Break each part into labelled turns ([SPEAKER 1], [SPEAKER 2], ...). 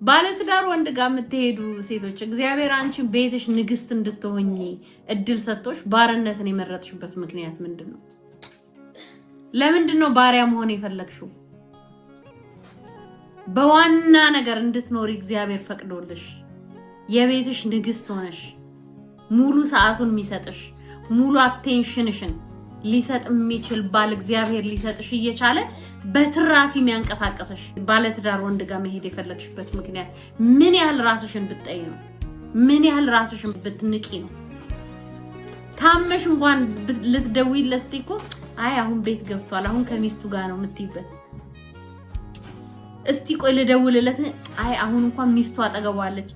[SPEAKER 1] ባለትዳር ወንድ ጋር የምትሄዱ ሴቶች፣ እግዚአብሔር አንቺን ቤትሽ ንግስት እንድትሆኚ እድል ሰጥቶሽ ባርነትን የመረጥሽበት ምክንያት ምንድን ነው? ለምንድን ነው ባሪያ መሆን የፈለግሽው? በዋና ነገር እንድትኖሪ እግዚአብሔር ፈቅዶልሽ የቤትሽ ንግስት ሆነሽ ሙሉ ሰዓቱን የሚሰጥሽ፣ ሙሉ attention ሽን ሊሰጥ የሚችል ባል እግዚአብሔር ሊሰጥሽ እየቻለ በትራፊ የሚያንቀሳቀስሽ ባለትዳር ወንድ ጋር መሄድ የፈለግሽበት ምክንያት ምን ያህል ራስሽን ብትጠይ ነው? ምን ያህል ራስሽን ብትንቂ ነው? ታመሽ እንኳን ልትደውይለት ስትይ እኮ አይ አሁን ቤት ገብቷል፣ አሁን ከሚስቱ ጋር ነው የምትይበት። እስቲ ቆይ ልደውልለት፣ አይ አሁን እንኳን ሚስቱ አጠገቡ አለች።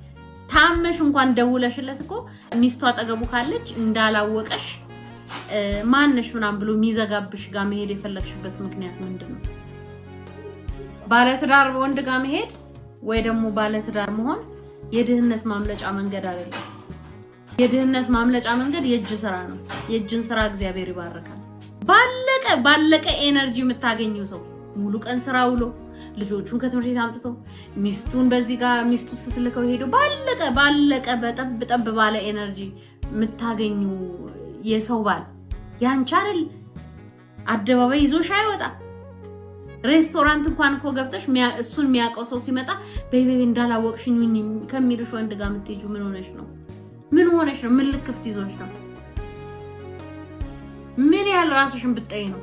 [SPEAKER 1] ታመሽ እንኳን ደውለሽለት እኮ ሚስቱ አጠገቡ ካለች እንዳላወቀሽ ማነሽ ምናምን ብሎ የሚዘጋብሽ ጋር መሄድ የፈለግሽበት ምክንያት ምንድን ነው? ባለትዳር ወንድ ጋር መሄድ ወይ ደግሞ ባለትዳር መሆን የድህነት ማምለጫ መንገድ አይደለም። የድህነት ማምለጫ መንገድ የእጅ ስራ ነው። የእጅን ስራ እግዚአብሔር ይባርካል። ባለቀ ባለቀ energy የምታገኘው ሰው ሙሉ ቀን ስራ ውሎ፣ ልጆቹን ከትምህርት ቤት አምጥቶ፣ ሚስቱን በዚህ ጋር ሚስቱ ስትልከው ሄዶ፣ ባለቀ ባለቀ በጠብ ጠብ ባለ energy የምታገኙ የሰው ባል ያንቺ አይደል። አደባባይ ይዞሽ አይወጣ። ሬስቶራንት እንኳን እኮ ገብተሽ እሱን የሚያውቀው ሰው ሲመጣ በይ በይ እንዳላወቅሽኝ ከሚልሽ ወንድ ጋር የምትሄጂው ምን ሆነሽ ነው? ምን ሆነሽ ነው? ምን ልክፍት ይዞሽ ነው? ምን ያህል ራስሽን ብትጠይ ነው?